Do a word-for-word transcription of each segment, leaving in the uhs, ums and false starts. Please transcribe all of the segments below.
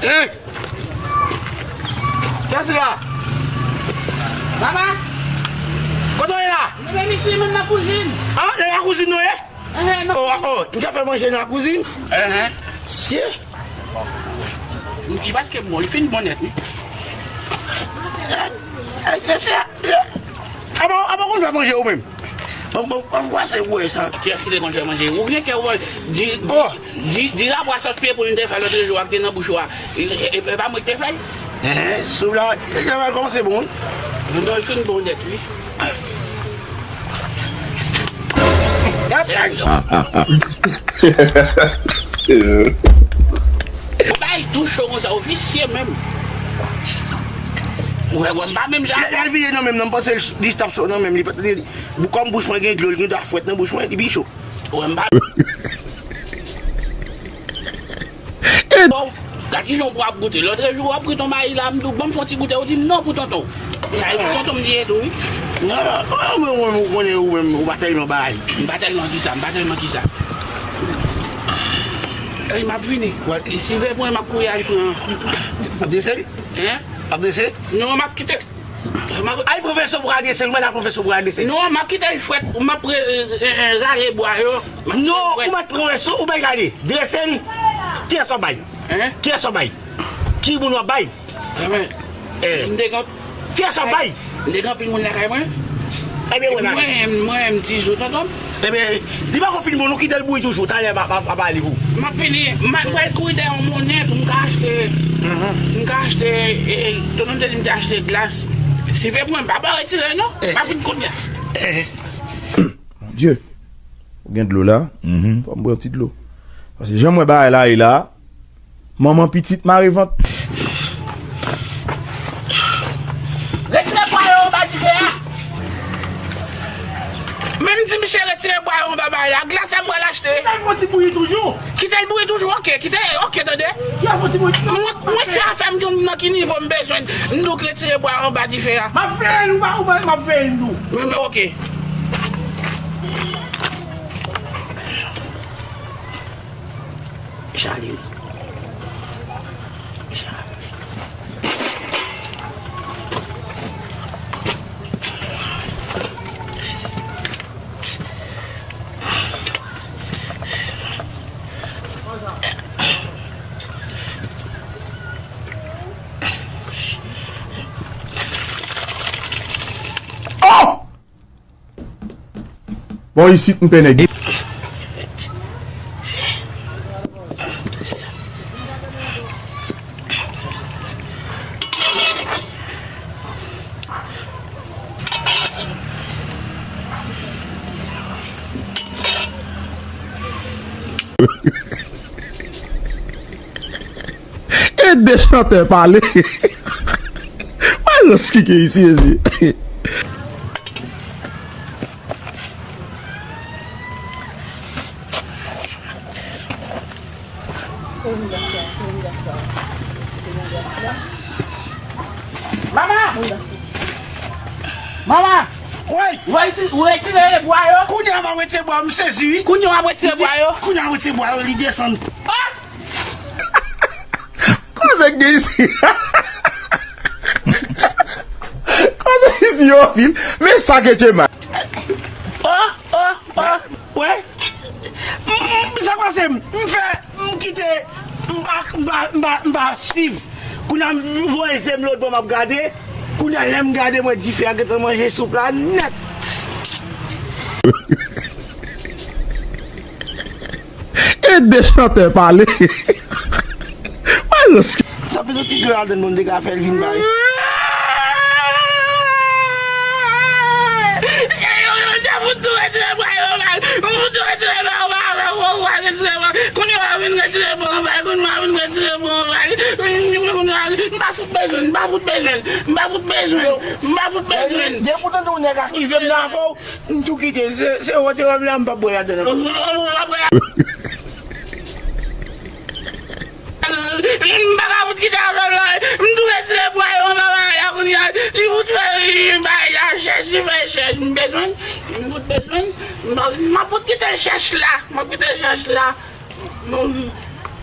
Hein? Kiyès la? Papa! Kote w ye la? Mwen menm isi, menm nan kouzin. Ah, nan la kouzin nou ye? Ehe, nan kouzin. Oh, oh, m ka fè manje nan la kouzin? Ehe. Sye. Li paske bon, li fin bon nèt, wi. Eh, eh, eh, eh. Apa, apa konn fè manje ou menm? Bon, bon, bon, bon, se wè sa. Kiyès ki te konn fè manje? Ou gen kè wè, di, di, di, di rapò a sòs pye poul m te fè lòt jou a ki te nan bouch ou a. E, e, e pa mwen ki te fè l? Ehe, soup la, e, e, e kòmanse bon, wi. Non, non, l fin bon nèt, wi. Ou bay tou cho konsa, ou visye menm. Ou wè, wè, m pa menm jan. Lè, lè l vide nan menm nan, m panse l ch-, li t ap cho nan menm, li pa t, li, kòm bouch mwen gen dlo, li gen dwa fwèt nan bouch mwen, li pi cho. Ou wè, m pa. Bon, gad kijan w ap goute. Lòtrejou, w ap goute yon mayi la, m di w, ban m fè yon ti goute, ou di m non pou tonton. Sa e pou tonton m li ye tou, wi. Non, non, non, mwen, mwen, mwen konnen ou menm, ou pa tèlman bay. M pa tèlman kisa, m pa tèlman kisa. Ey, m ap vini. Wè. Si vre pou mwen, m ap kouri al pran. Ap dese? Hein? Ap dese? Non, m ap kite. Ay, pwofesè, ou pral drese l, ou mèt al pwofesè, ou pral drese l. Non, m ap kite l frèt, m ap re-, e, e, e, rale bwa yo. M ap kite l frèt. Non, ou mèt pran wè sou, ou bay rale. Drese l. Kiyès w ap bay? Hein? Kiyès w ap bay? Ki moun w ap bay? Enben, eh, m te gen, kiyès w ap bay? M te gen anpil moun lakay mwen. Ebyen, wè bagay. Mwen, mwen, m ti zo tonton m. Ebyen, li pako fin bon, nou kite l bouyi toujou. Talè m ap, ap, ap pale pou. M ap fini, m ap pral kouri dèyè yon monnen pou m ka achte, mhm, m ka achte, e, e, tonton m te di m te achte glas. Si vre pou mwen, m pa ba w retire non. Eh. M ap vin kounye a. Eh. Mon Dieu. Ou gen dlo la? Mhm. Fò m bwè yon ti dlo. Paske jan m wè bagay la ye la, manman pitit mare vant. Retire bwa yo anba dife a. Men m di misye retire bwa yo anba bagay la. Glas la m pral achte. Kite l fè yon ti bouyi toujou. Kite l bouyi toujou, oke. Kite, oke, tande. Kite l fè yon ti bouyi. Mwen, mwen fè afè m, nan ki nivo m bezwen. M di w retire bwa yo anba dife a. M ap fè l, ou pa, ou pa, m ap fè l tou. Men, men, oke. Chale wi. Chale. Oh! Bon, isit m pè nèg. E de chantè pale. Malans ki gen isi, mezi. Mama! Mama! Woy! Ou reti-, ou retire bwa yo? Kounye a m ap retire bwa, m sezi wi. Kounye a w ap retire bwa yo? Kounye a m retire bwa yo, li desann. Ah! Koze k gen isi? Koze isi yo anpil. Men sa ke Tchema. Oh, oh, oh, wè. M, m, sa k pase m? M fè, m kite, m pa, m pa, m pa, m pa swiv. Kounye a m voye zye m lòt bò m ap gade. Kounye a lè m gade m wè dife a gentan manje soup la nèt. E de chantè pale. Malans. Tanpri, yon ti dlo ladann, bon, m te ka fè l vin bay. Kounye a vin retire bon bay, kounye a vin retire bon bay, kounye a vin, m pa fout bezwen, m pa fout bezwen, m pa fout bezwen, m pa fout bezwen. Depi w tande yon nèg akize m nan afè w, m tou kite l. Se, se wòtewòm la, m p ap bwè ladan l ankò. M pa ka fout kite avè l la. M tou retire bwa yo anba bagay la kounye a. Li fout fè bagay la chèch, li fè chèch. M bezwen, m fout bezwen. M ap fout kite l chèch la. M ap kite l chèch la. Bon,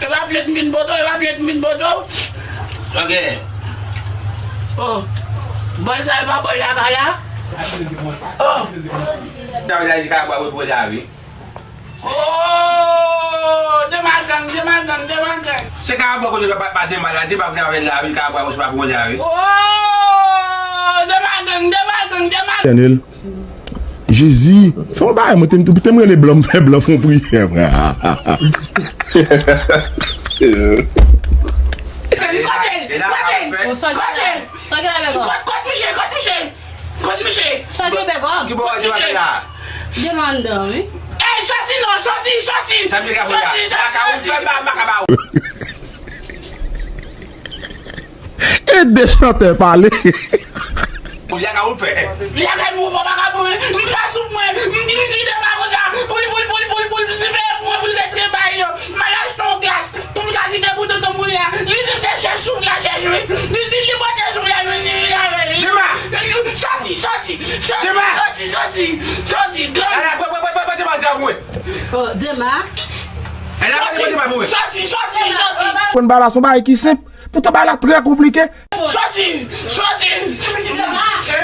E pa plent m vin pote w, e pa plent m vin pote w. Ok. Oh. Bòl sa e pa bòl lakay la. Oh. Sa vle di Kalabwa repoze a wi. Oh, Dema gang, Dema gang, Dema gang. Se Kalabwa kote pa pa Dema la, Dema vle avè l la wi, Kalabwa se pa pou la wi. Oh, Dema gang, Dema gang, Dema gang. Daniel, Jezi, fè yon bagay, mwen te m te m rele blan, m fè blan fè yon priyè, frè. Kote l, kote l, kote l, kote l. Kot, kot misye, kot misye. Kot misye. Sa gen bègòm? Ki bò w di bagay la? Demandan, wi. Ey, soti non, soti, soti. Sa m te ka fè la? Soti, soti, soti. Maka ou fè ba, maka ba ou. E de chantè pale. Ou ya ka ou fè. Li a kay mou fò pa ka pou m fè soup mwen. M di, m di de pa konsa. Pou l, pou l, pou l, pou l, pou l siveye pou mwen, pou l retire bay yo. M al achte yon glas. Pou m ka kite pou tonton Mouli a. Li di m se chèch soup la chèch wi. Li di li pote soup la jwenn li vin avè li. Dema! Soti, soti, soti, soti, soti, soti, gran. Ala, pran, pran, pran, pran, pran, pran, pran, pran. Oh, Dema. Ala, pran, pran, pran, pran. Soti, soti, soti. Konn bagay la se yon bagay ki senp. Poutan bagay la trè konplike. Soti, Soti!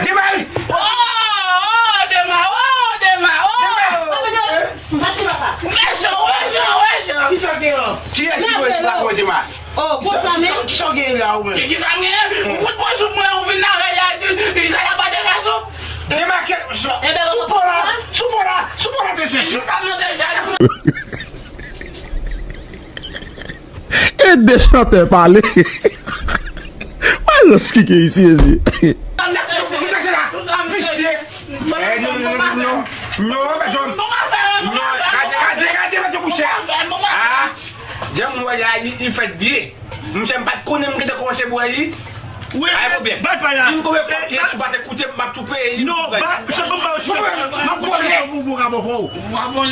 Dema wi! Oh, oh, Dema, oh, Dema, oh! Mèchan, mèchan, mèchan! Kiyès ki voye sou la pou Dema? Oh, konsa menm? Kisa w genyen la ou menm? Kisa m genyen? Ou fout pran sou mwen, ou vin nan rèy la, di, di sa y ap ba Dema sou? Dema ke, sou po la, sou po la, sou po la te chèche. Sou po la te chèche. Ede chantè pale. Malans ki gen isi, mezi. Visye. Eh, non, non, non, non, non. Non, Badjom. Non, gade, gade, gade, Badjom, mouche. Ah, jan m wè la, li, li fèt byen. Mouche, m pa t konnen m gentan kòmanse bwè li. Wi, pa gen pwoblèm. Di m konbyen kòb li ye, si w pa te koute m, m ap tou peye li. Non, ba, se bon, ba, se bon. M ap vole. Pou, pou, pou, pou, pou.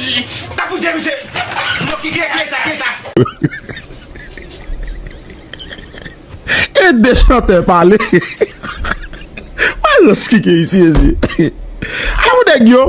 T ap fout jwe, misye. Non, ki, ki, ki sa, ki sa? Ede chantè pale. Malans ki gen isi, mezi. Ala pou nèg yo.